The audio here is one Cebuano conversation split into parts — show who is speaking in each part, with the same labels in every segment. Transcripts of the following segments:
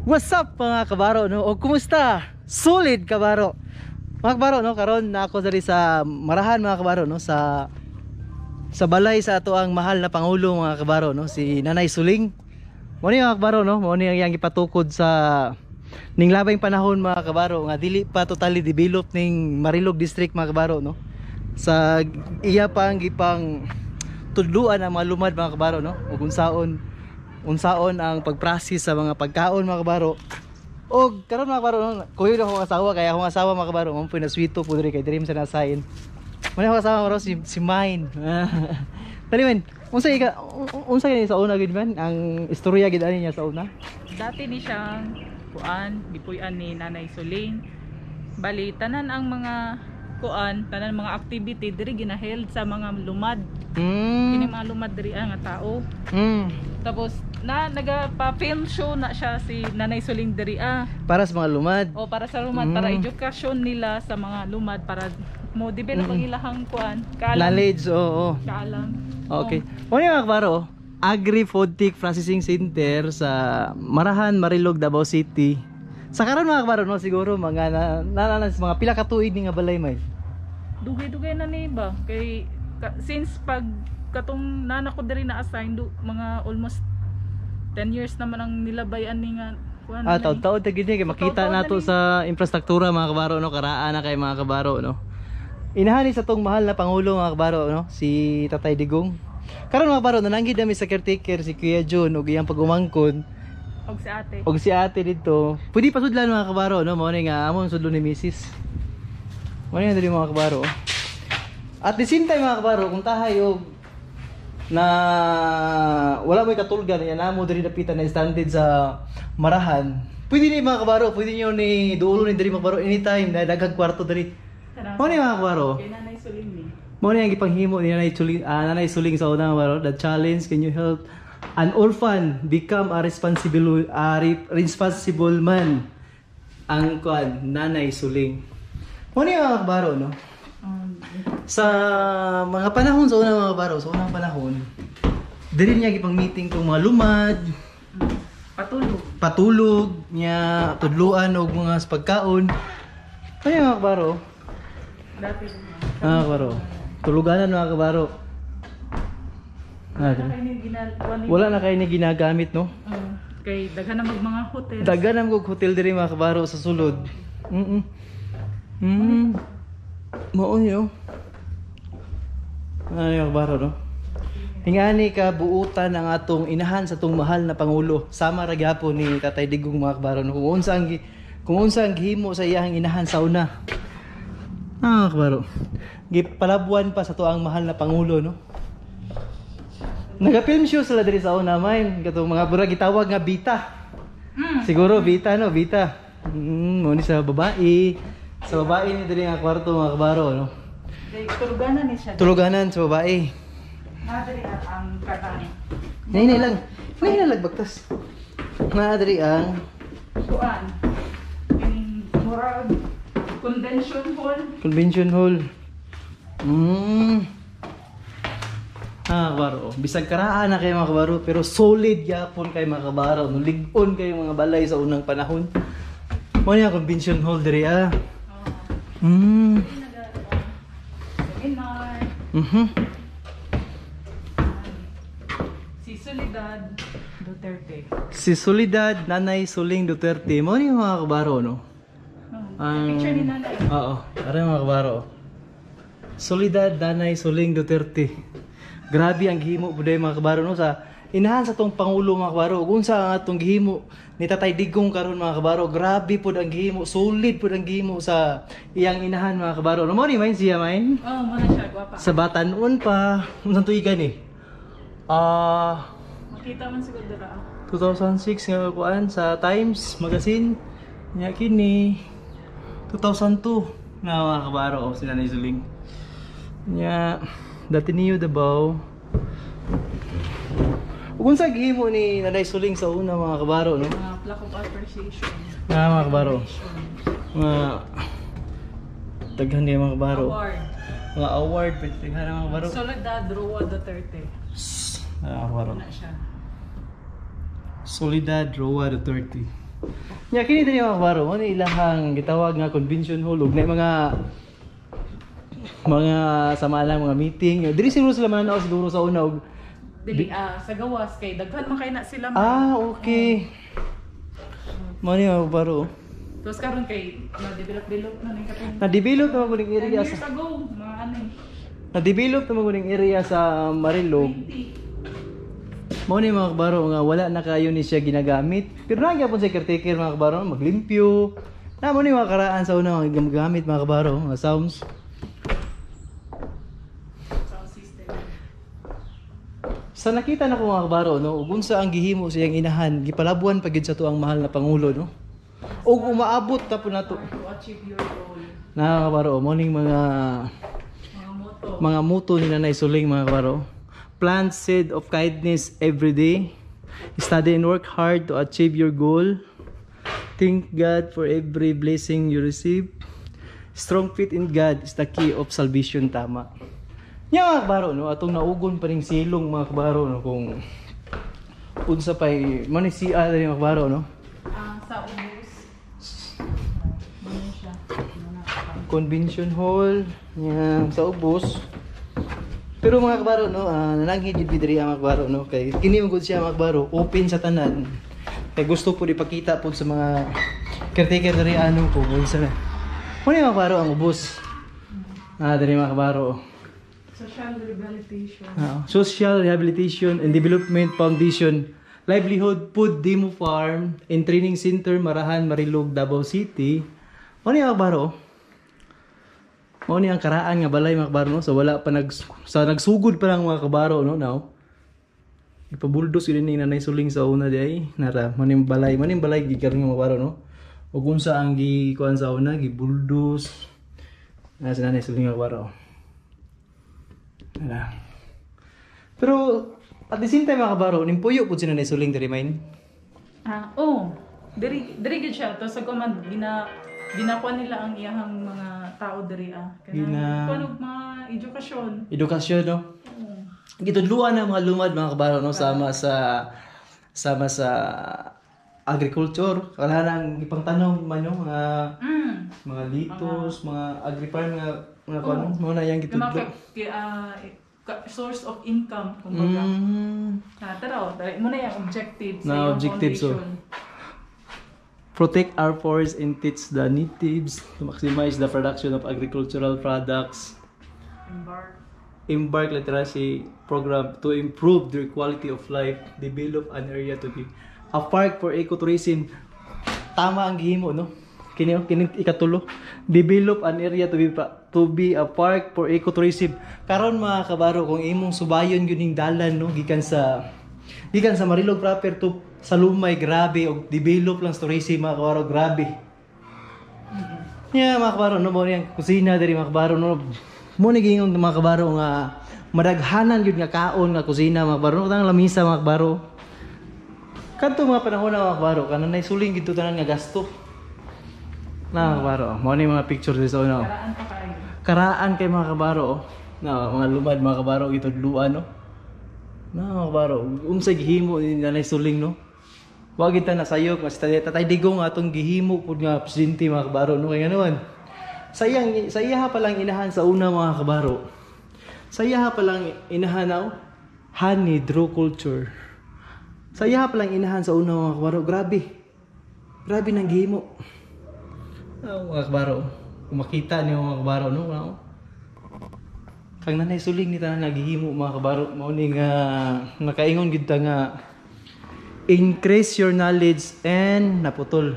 Speaker 1: What's up, mga kabaro, no? O kumusta? Solid, kabaro. Mga kabaro, no, karon na ako diri sa Marahan, mga kabaro, no, sa balay sa ato ang mahal na pangulo, mga kabaro, no, si Nanay Suling. Mo ni, mga kabaro, no, mo ni ang iyang gipatukod sa ning labing panahon, mga kabaro, nga dili pa totally develop ning Marilog District, mga kabaro, no. Sa iya pa ang gipang tudluan ang mga lumad, mga kabaro, no, ug unsaon unsaon ang pag-process sa mga pagkaon, mga kabaro. Og karon, mga kabaro, no, kuyo na akong asawa kaya akong asawa, mga kabaro, mo po na sweeto po diri kay dream sa nasain. Mo na akong asawa bro, si Mine. Dali man, unsa ika unsa kini sa una gid man ang istorya gid ani niya sa una?
Speaker 2: Dati ni siyang kuan, gipuy-an ni Nanay Suling. Bali tanan ang mga kuan, tanan mga activity diri ginaheld sa mga lumad. Kini mga lumad diri nga tao. Tapos na naga pa-film show na siya si Nanay Suling diri ah.
Speaker 1: Para sa mga lumad.
Speaker 2: O para sa lumad, para edukasyon nila sa mga lumad para mo develop ang ilahang kuan, kaalam.
Speaker 1: Knowledge, oo.
Speaker 2: Kaalam.
Speaker 1: Okay. O mga kabaro, Agri Food Tech Processing Center sa Marahan, Marilog, Davao City. Sa karon, mga kabaro, no, siguro mga na mga pila ka tuig ni nga balay may.
Speaker 2: Dugay-dugay na ni ba kay since pag katong nana ko diri na assign do, mga almost 10 years naman ang nilabayan ni nga kuan
Speaker 1: Ah,
Speaker 2: na ni.
Speaker 1: taud-taud na gid ni kay makita
Speaker 2: Taud-taud na
Speaker 1: nato
Speaker 2: ni.
Speaker 1: sa infrastruktura, mga kabaro, no, karaan na kay mga kabaro, no. Inahan ni sa tong mahal na pangulo, mga kabaro, no, si Tatay Digong. Karon, mga kabaro, nananggid nami sa caretaker si Kuya Jun ug iyang pagumangkon
Speaker 2: Og si ate.
Speaker 1: og si ate dito. Pwede pa sudlan, mga kabaro, no, mao ni nga among sudlo ni Mrs. Mao ni nga diri, mga kabaro. At the same time, mga kabaro, kung tahay og na wala mo'y katulgan yan namo diri dapitan na standard sa Marahan. Pwede ni, mga kabaro, pwede niyo ni duolo ni diri, mga kabaro, anytime na daghang kwarto diri.
Speaker 2: Tara.
Speaker 1: Mao ni, mga kabaro.
Speaker 2: Kay Nanay Suling ni.
Speaker 1: Mao ni ang gipanghimo ni Nanay Suling sa una, mga kabaro. The challenge, can you help an orphan become a responsible man? Ang kuan, Nanay Suling. Mao ni, mga kabaro, no? Sa mga panahon sa una, mga kabaro, sa unang panahon, diri niya gipang meeting tong mga lumad,
Speaker 2: Patulog.
Speaker 1: Patulog niya, tudluan og mga sa pagkaon. Ano yung mga kabaro?
Speaker 2: Dati.
Speaker 1: Mga kabaro. Tuluganan, mga kabaro. Ah,
Speaker 2: Wala na kay ni kuan ni.
Speaker 1: Wala na kayo ni ginagamit, no?
Speaker 2: Kay daghan na mag mga hotel.
Speaker 1: Daghan ang kog hotel diri, mga kabaro, sa sulod. Mao niyo. Ano yung kabaro, no? Hingani ka buutan ang atong inahan sa atong mahal na pangulo. Sama ra gyapon ni Tatay Digong, mga kabaro, no? Kung unsa ang gihimo sa iyang inahan sa una. Ah, kabaro. Gipalabuan pa sa to ang mahal na pangulo, no? Naga-film show sila diri sa una, man. Katong mga bura gitawag nga bita. Siguro bita, no, bita. Mo ni sa babae. Sa babae ni diri nga kwarto, mga kabaro, no?
Speaker 2: Kay tuluganan ni siya.
Speaker 1: Tuluganan sa babae.
Speaker 2: Na diri ang katang
Speaker 1: Nay lang. Nay lang bagtas. Na diri ang
Speaker 2: kuan. Kining murag convention hall.
Speaker 1: Convention hall. Ah, kabaro. Bisag karaan na kayo, mga kabaro, pero solid gyapon kay mga kabaro. No, lig-on kayo mga balay sa unang panahon. Mo ni ang convention hall diri ah.
Speaker 2: Seminar. Si Soledad Duterte.
Speaker 1: Si Soledad Nanay Suling Duterte. Mo ni, mga kabaro, no?
Speaker 2: Oh, picture ni Nanay.
Speaker 1: Oo, are, mga kabaro. Soledad Nanay Suling Duterte. Grabe ang gihimo pud mga kabaro, no, sa inahan sa tong pangulo, mga kabaro. Ug unsa ang atong gihimo ni Tatay Digong karon, mga kabaro. Grabe pud ang gihimo, solid pud ang gihimo sa iyang inahan, mga kabaro. No, mo ni main siya main.
Speaker 2: Oh, mo na siya gwapa.
Speaker 1: Sa Batan-on pa, unsang tuigan ni? Ah,
Speaker 2: Makita man siguro dira.
Speaker 1: 2006 nga kuan sa Times Magazine nya kini 2002 na, mga kabaro, oh, sila ni Suling nya dati niyo Davao. Ug unsa gihimo ni Nanay Suling sa una, mga kabaro, no?
Speaker 2: Mga plaque of appreciation.
Speaker 1: Nga, mga kabaro, mga daghan ni, mga kabaro.
Speaker 2: Award.
Speaker 1: Mga award pwede daghan, mga kabaro.
Speaker 2: Soledad Roa Duterte.
Speaker 1: Mga kabaro.
Speaker 2: Na siya.
Speaker 1: Soledad Roa Duterte. Nya kini diri, mga kabaro, mo ni ilahang gitawag nga convention hall ug na mga sama lang mga meeting. Diri siguro sila mananaw siguro sa una og
Speaker 2: Dili sa gawas kay daghan man kay na sila man.
Speaker 1: Ah, okay. Mo ni, mga kabaro.
Speaker 2: Tapos karon kay na-develop-develop na ning katong
Speaker 1: Na-develop na man area
Speaker 2: 10 years
Speaker 1: sa
Speaker 2: ago, mga ano eh.
Speaker 1: Na-develop na man area sa Marilog.
Speaker 2: 20.
Speaker 1: Mao ni, mga kabaro, nga wala na kayo ni siya ginagamit. Pero naa gyapon sa caretaker, mga kabaro, maglimpyo. Na mo ni mga karaan sa una mga gamit, mga kabaro, mga sounds.
Speaker 2: Sound system.
Speaker 1: Sa nakita na ko, mga kabaro, no, ug unsa ang gihimo sa iyang inahan, gipalabuan pa gyud sa tuang mahal na pangulo, no. Ug umaabot ta po nato.
Speaker 2: To achieve your goal.
Speaker 1: Na, mga kabaro, mo ning mga
Speaker 2: Mga motto.
Speaker 1: Mga motto ni Nanay Suling, mga kabaro. Plant seed of kindness every day. Study and work hard to achieve your goal. Thank God for every blessing you receive. Strong faith in God is the key of salvation, tama. Nya, mga kabaro, no, atong naugon pa ring silong, mga kabaro, no, kung unsa pay man ni siya diri, mga kabaro, no.
Speaker 2: Ah, sa ubos. Ano siya? Ano na?
Speaker 1: Convention hall nya sa ubos. Pero, mga kabaro, no, nananghid jud mi diri, ang mga kabaro, no, kay kini man gud siya, mga kabaro, open sa tanan. Kay gusto po ipakita po sa mga caretaker diri ano kung unsa na. Mao ni, mga kabaro, ang ubos. Ah, diri, mga kabaro.
Speaker 2: Social rehabilitation.
Speaker 1: Social Rehabilitation and Development Foundation Livelihood Food Demo Farm and Training Center, Marahan, Marilog, Davao City. Mao ni, mga kabaro. Mao ni ang karaan nga balay, mga kabaro, no? So wala pa nag sa nagsugod pa lang, mga kabaro, no, now. Ipabuldos yun ni Nanay Suling sa una di ay nara mao ni balay, mao ni balay gikaron nga, mga kabaro, no. Ug unsa ang gikuan sa una, gibuldos. Na sa Nanay Suling, mga kabaro. Wala. Pero at the same time, mga kabaro, nimpuyo pud si Nanay Suling diri main.
Speaker 2: Ah, oh. Diri diri gid siya to sa command gina ginakuan nila ang iyahang mga tao diri ah. Kanang kuan og mga edukasyon.
Speaker 1: Edukasyon, no?
Speaker 2: Oo.
Speaker 1: Gitudluan ang mga lumad, mga kabaro, no, sama sa agriculture, kanang ipangtanom man no, mga mga litos, mga agri-farm nga mga kuan, mo na yang
Speaker 2: Yung mga
Speaker 1: gitudlo.
Speaker 2: Source of income kumbaga. Ah, tara, oh, dali mo na yung objective sa
Speaker 1: Na
Speaker 2: iyong
Speaker 1: objectives, oh.
Speaker 2: foundation.
Speaker 1: Protect our forests and teach the natives to maximize the production of agricultural products.
Speaker 2: Embark.
Speaker 1: Embark literacy program to improve their quality of life, develop an area to be a park for ecotourism. Tama ang gihimo, no? Kini kini ikatulo. Develop an area to be a park for ecotourism. Karon, mga kabaro, kung imong subayon gyud ning dalan, no, gikan sa Marilog proper to sa Lumay, grabe og develop lang sa tourism, mga kabaro, grabe. Yeah, mga kabaro, no, mo ni ang kusina diri, mga kabaro, no. Mo ni giingon, mga kabaro, nga madaghanan gyud nga kaon nga kusina, mga kabaro, no, tanang lamisa, mga kabaro. Kadto mga panahon na, mga kabaro, kanang nay Suling gid tanan nga gasto. Na, mga kabaro, mo ni mga picture diri sa una. Oh.
Speaker 2: Karaan pa kayo.
Speaker 1: Karaan kay, mga kabaro, oh. Na mga lumad, mga kabaro, gitudluan, no. Na, mga kabaro, unsay gihimo ni Nanay Suling, no. Wa gid ta nasayop mas Tatay Digong atong gihimo pud nga presidente, mga kabaro, no, kay ngano man. Sayang sa iyaha pa lang inahan sa una, mga kabaro. Sa iyaha pa lang inahan na honey draw culture. Sa iyaha pa lang inahan sa una, mga kabaro, grabe. Grabe nang gihimo. Ah, mga kabaro, kung makita niyo, mga kabaro, no, no? Kang Nanay Suling ni tanan naghihimo, mga kabaro, mao ni nga nakaingon gid ta nga increase your knowledge and naputol.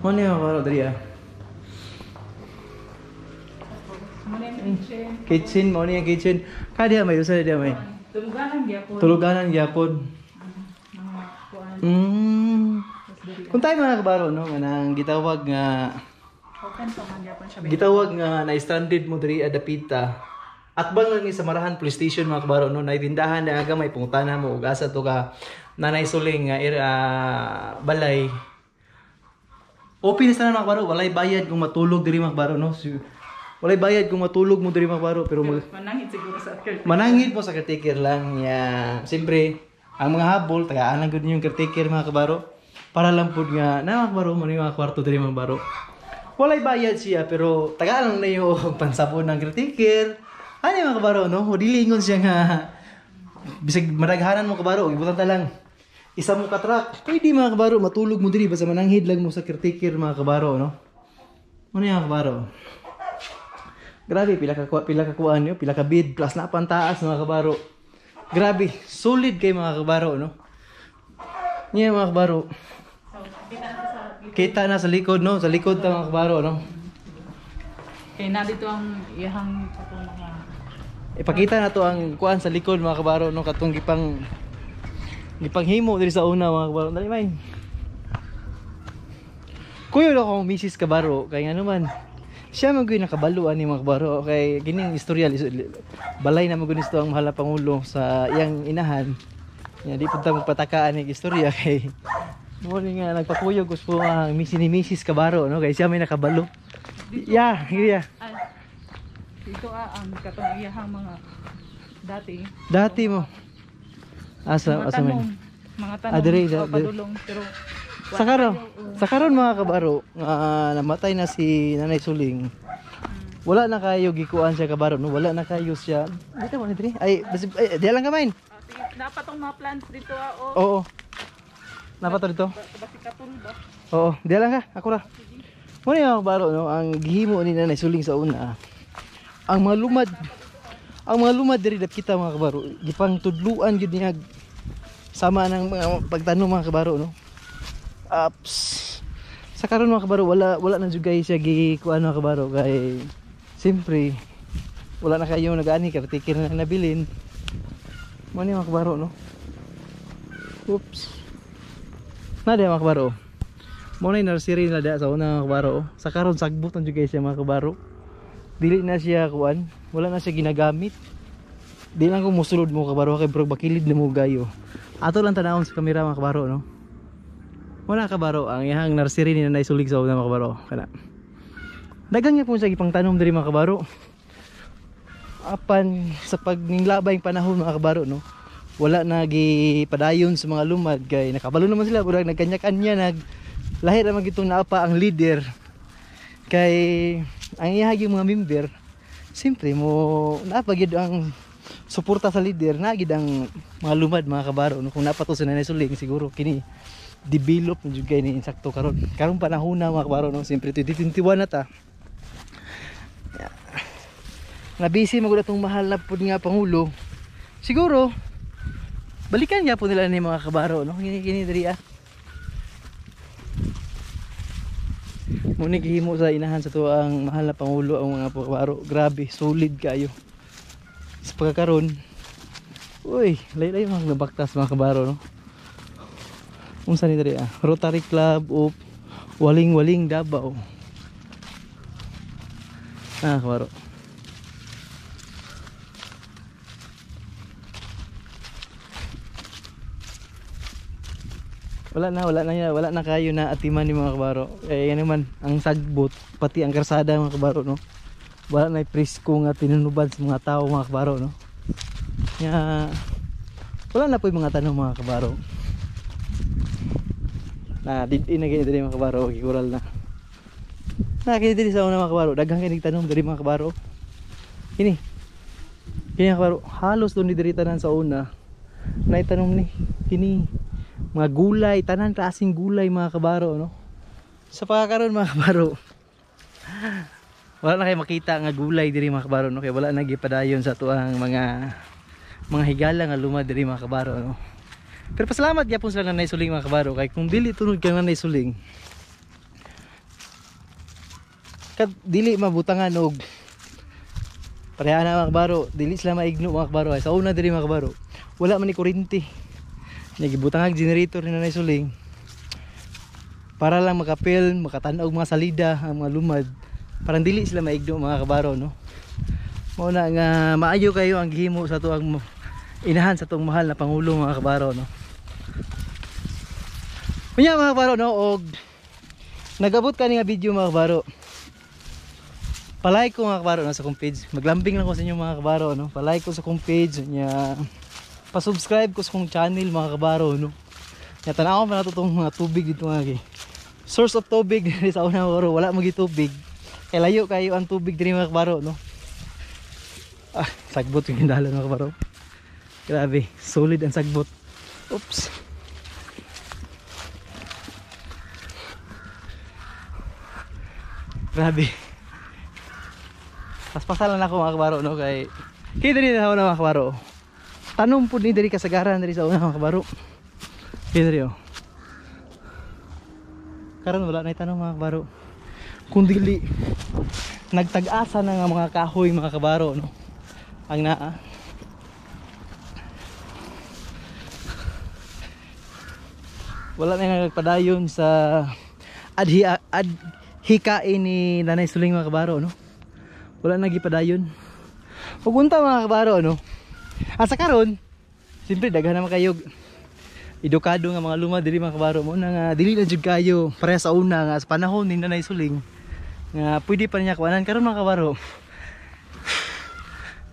Speaker 1: Mao ni, mga kabaro, diri ah.
Speaker 2: Mo na yung kitchen.
Speaker 1: Kitchen, mao ni ang kitchen. Kadiya may usa diya may.
Speaker 2: Tuluganan gyapon.
Speaker 1: Tuluganan gyapon.
Speaker 2: Mga kuan. Tapos diri.
Speaker 1: Kung tayo, mga kabaro, no, nga nang gitawag nga
Speaker 2: Open pa man gyapon siya.
Speaker 1: Gitawag nga na-stranded mo diri adapita. Atbang lang ni sa Marahan Police Station, mga kabaro, no, naitindahan na gamay, pangutana mo ug asa to ka Nanay Suling nga balay. Open sa tanan, mga kabaro, walay bayad kung matulog diri, mga kabaro, no. Walay bayad kung matulog mo diri, mga kabaro, pero
Speaker 2: Manangit siguro sa caretaker.
Speaker 1: Manangit mo sa caretaker lang ya. Siyempre, ang mga habol tagaan lang gud yung caretaker, mga kabaro. Para lang pud nga na mga kabaro, mo ni mga kwarto diri mga kabaro. Walay bayad siya pero tagaan lang na yung pansabon ng caretaker. Ano mga kabaro, no? O dili ingon siya nga bisag madaghanan mo kabaro, ibutan ta lang isa mo ka truck. Pwede mga kabaro, matulog mo diri basta mananghid lang mo sa caretaker mga kabaro, no? Ano yung mga kabaro? Grabe, pila ka kuan niyo, pila ka bed plus na pantaas mga kabaro. Grabe, solid kay mga kabaro, no? Niya mga kabaro. Kita na sa likod, no? Sa likod ta mga kabaro, no?
Speaker 2: Kay na dito ang iyahang katong mga
Speaker 1: Ipakita na to ang kuan sa likod mga kabaro, no? Katong gipanghimo diri sa una mga kabaro. Dali may. Kuyo na akong misis kabaro kay nga naman siya man gyud nakabaluan ni mga kabaro kay kining istorya balay na man gyud ang mahal na pangulo sa iyang inahan. Nya di pud ta magpatakaan ning istorya kay mo ni nga nagpakuyog gusto ang misi ni misis kabaro, no? Kay siya may nakabalo. Yeah, yeah.
Speaker 2: Ay, dito ang katong iyahang mga dati.
Speaker 1: Dati mo. Asa
Speaker 2: mga
Speaker 1: asa
Speaker 2: tanom,
Speaker 1: man.
Speaker 2: mga tanom,
Speaker 1: Ah, dire,
Speaker 2: padulong pero
Speaker 1: Sa karon mga kabaro, namatay na si Nanay Suling. Wala na kayo gikuan siya kabaro, no? Wala na kayo siya. Dito mo ni diri. Ay, basi, ay, di lang kamain.
Speaker 2: Dapat ang mga plants dito oh.
Speaker 1: Oo. Dapat to dito.
Speaker 2: Basi katul ba?
Speaker 1: Oo, di lang ka. Ako ra. Mo ni mga kabaro, no, ang gihimo ni Nanay Suling sa una. Ang mga lumad diri dap kita mga kabaro, gipang tudluan gyud niya sama ng mga pagtanom mga kabaro, no. Ups. Sa karon mga kabaro, wala na jud kay siya gikuan mga kabaro kay siyempre wala na kayo nag-ani caretaker na nabilin. Mo ni mga kabaro, no. Oops. Na di mga kabaro. Mo na yung nursery na da sa una mga kabaro. Sa karon sagbot na jud kay siya mga kabaro. Dili na siya kuan, wala na siya ginagamit. Di lang ko musulod mo kabaro kay bro bakilid na mo gayo. Ato lang tanawon sa kamera mga kabaro, no. Wala kabaro ang iyang nursery ni Nanay Sulig sa una mga kabaro. Kana. Daghang nga po siya gipang tanom diri mga kabaro. Apan sa pagninglabay panahon mga kabaro, no. Wala na gipadayon sa mga lumad kay nakabalo naman sila burag nagkanya-kanya nag lahi ra man gitong naapa ang leader. Kay ang iyahag yung mga member, siyempre mo naapa gyud ang suporta sa leader, na gyud ang mga lumad mga kabaro, no. Kung napa to sa Nanay Suling siguro kini develop na jud kay ni insakto karon. Karong panahon na mga kabaro, no, siyempre 2021 na ta. Na busy magud atong mahal na pud nga pangulo. Siguro balikan nga po nila ni mga kabaro, no. Kini kini diri ah. Muni gihimo sa inahan sa tuang mahal na pangulo ang mga kabaro. Grabe, solid kayo. Sa pagkakaron, uy, lay-lay mga nabaktas mga kabaro, no. Unsa ni diri ah? Rotary Club of Waling-Waling Davao. Ah, kabaro. Wala na kayo na atiman ni mga kabaro. Eh yan naman ang sagbot, pati ang karsada mga kabaro, no. Wala na presko nga tinunubad sa mga tao mga kabaro, no. Nya wala na po yung mga tanong mga kabaro. Na did-in na gini diri mga kabaro, gikural na. Na kini diri sa una mga kabaro, daghang kini tanom diri mga kabaro. Kini. Kini mga kabaro, halos doon diri tanan sa una. Naitanom ni kini mga gulay, tanan klaseng gulay mga kabaro, no. Sa pagkakaroon mga kabaro, wala na kayo makita nga gulay diri mga kabaro, no, kay wala na gipadayon sa tuang mga higala nga luma diri mga kabaro, no. Pero pasalamat gyapon sila Nanay Suling mga kabaro kay kung dili tunod kang Nanay Suling kat dili mabutangan og pareha na mga kabaro, dili sila maigno mga kabaro. Ay, sa una diri mga kabaro, wala man ni kuryente. Nagibutang generator ni Nanay Suling para lang makapilm, makatan-aw mga salida ang mga lumad. Parang dili sila maigno mga kabaro, no. Mao na nga maayo kayo ang gihimo sa tuang inahan sa tuang mahal na pangulo mga kabaro, no. Unya mga kabaro, no, og nagabot ka ni nga video mga kabaro. Palike ko mga kabaro, no, sa kong page. Maglambing lang ko sa inyo mga kabaro, no. Palike ko sa kong page nya, pa-subscribe ko sa kong channel mga kabaro, no. Ya, tanaw pa nato tong mga tubig dito nga kay. Source of tubig diri sa una, mga kabaro, wala magi tubig. Kay layo kayo ang tubig diri, mga kabaro, no. Ah, sagbot yung dalan, mga kabaro. Grabe, solid ang sagbot. Oops. Grabe. Paspasalan ako, mga kabaro, no, kay kay diri na una, mga kabaro. Tanom pud ni diri kasagaran diri sa una, mga kabaro. Kay diri oh. Karon wala na tanom, mga kabaro. Kung dili nagtag-asa na nga mga kahoy, mga kabaro, no. Ang naa. Wala na nagpadayon sa adhi adhikain ni Nanay Suling, mga kabaro, no. Wala na gipadayon. Ug unta, mga kabaro, no. Asa karon, siyempre daghan naman kayo edukado nga mga luma diri, mga kabaro, mo na nga dili na jud kayo pareha sa una nga sa panahon ni Nanay Suling nga pwede pa niya kuanan. Karon, mga kabaro,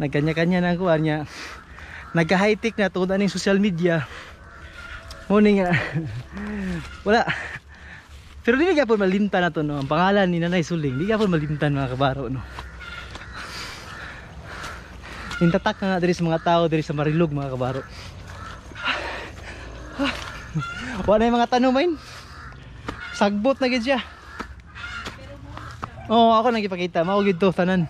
Speaker 1: nagkanya-kanya na ang kuan niya, nagka high-tech na tungod aning social media mo ni nga wala. Pero dili gyapon malimtan na to, no, ang pangalan ni Nanay Suling, di gyapon malimtan, mga kabaro, no. Intatak na nga diri sa mga tao diri sa Marilog, mga kabaro. Wala na yung mga tanong, main. Sagbot na gid siya. Oo, ako nang ipakita. Mao gid to tanan.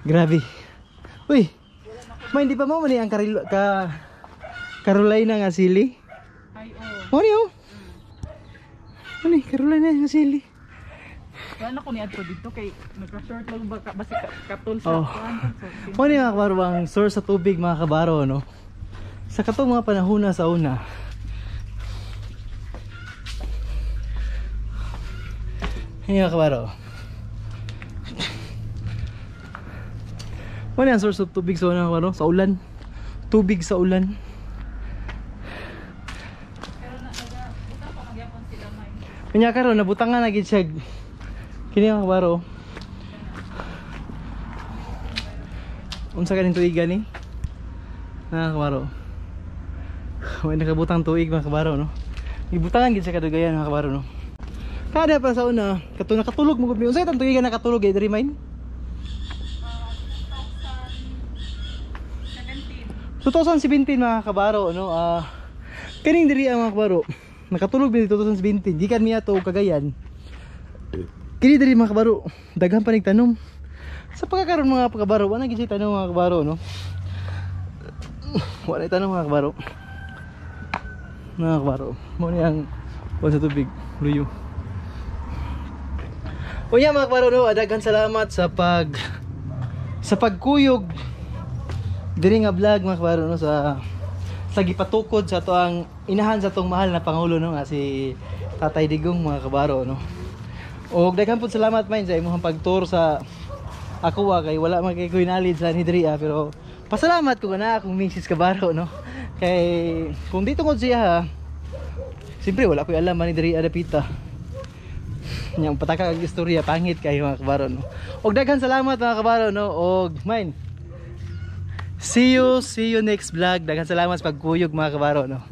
Speaker 1: Grabe. Uy. May hindi pa mo man ang karilo ka Carolina nga sili.
Speaker 2: Ay, oh.
Speaker 1: Mo ni oh. Ano ni Carolina nga sili.
Speaker 2: Wala na ko ni adto dito kay nagka-short lang ba basi katul sa
Speaker 1: Oh.
Speaker 2: kuan. So,
Speaker 1: Mo ni, mga kabaro, ang source sa tubig, mga kabaro, no. Sa katong mga panahon na sa una. Hindi, mga kabaro. Mo ni ang source of tubig sa una, mga kabaro, sa ulan. Tubig sa ulan.
Speaker 2: Pero na naga butang pa magyapon sila may.
Speaker 1: Kanya karon nabutangan na gid siya. Kini, mga kabaro. Unsa kaning tuig gani? Na, kabaro. May nakabutang tuig, mga kabaro, no. Gibutangan gid siya kadugayan, mga kabaro, no. Kada pa sa una, kato nakatulog mo gud mi. Unsa itong tuig nga nakatulog eh diri, main?
Speaker 2: 2017.
Speaker 1: 2017, mga kabaro, no. Kaning diri ang mga kabaro. Nakatulog mi 2017. Gikan miya to Cagayan. Kini diri, mga kabaro, daghan pa tanom. Sa pagkakaroon, mga kabaro, wala gid siya tanom, mga kabaro, no. Wala tanom, mga kabaro. Mga kabaro, mo ni ang kuwan sa tubig, luyo. Unya, mga kabaro, no, daghan salamat sa pagkuyog diri nga vlog, mga kabaro, no, sa gipatukod sa ato ang inahan sa atong mahal na pangulo, no, nga si Tatay Digong, mga kabaro, no. Og daghan pud salamat, main, sa imong pagtour sa ako kay wala man kay koy knowledge sa ni diri pero pasalamat ko na akong misis, kabaro, no, kay kung di tungod siya ha, siyempre wala koy alam ani diri adapita nya. Pataka ang istorya, pangit kayo, mga kabaro, no. Og daghan salamat, mga kabaro, no. Og mine, see you next vlog. Daghan salamat sa pagkuyog, mga kabaro, no.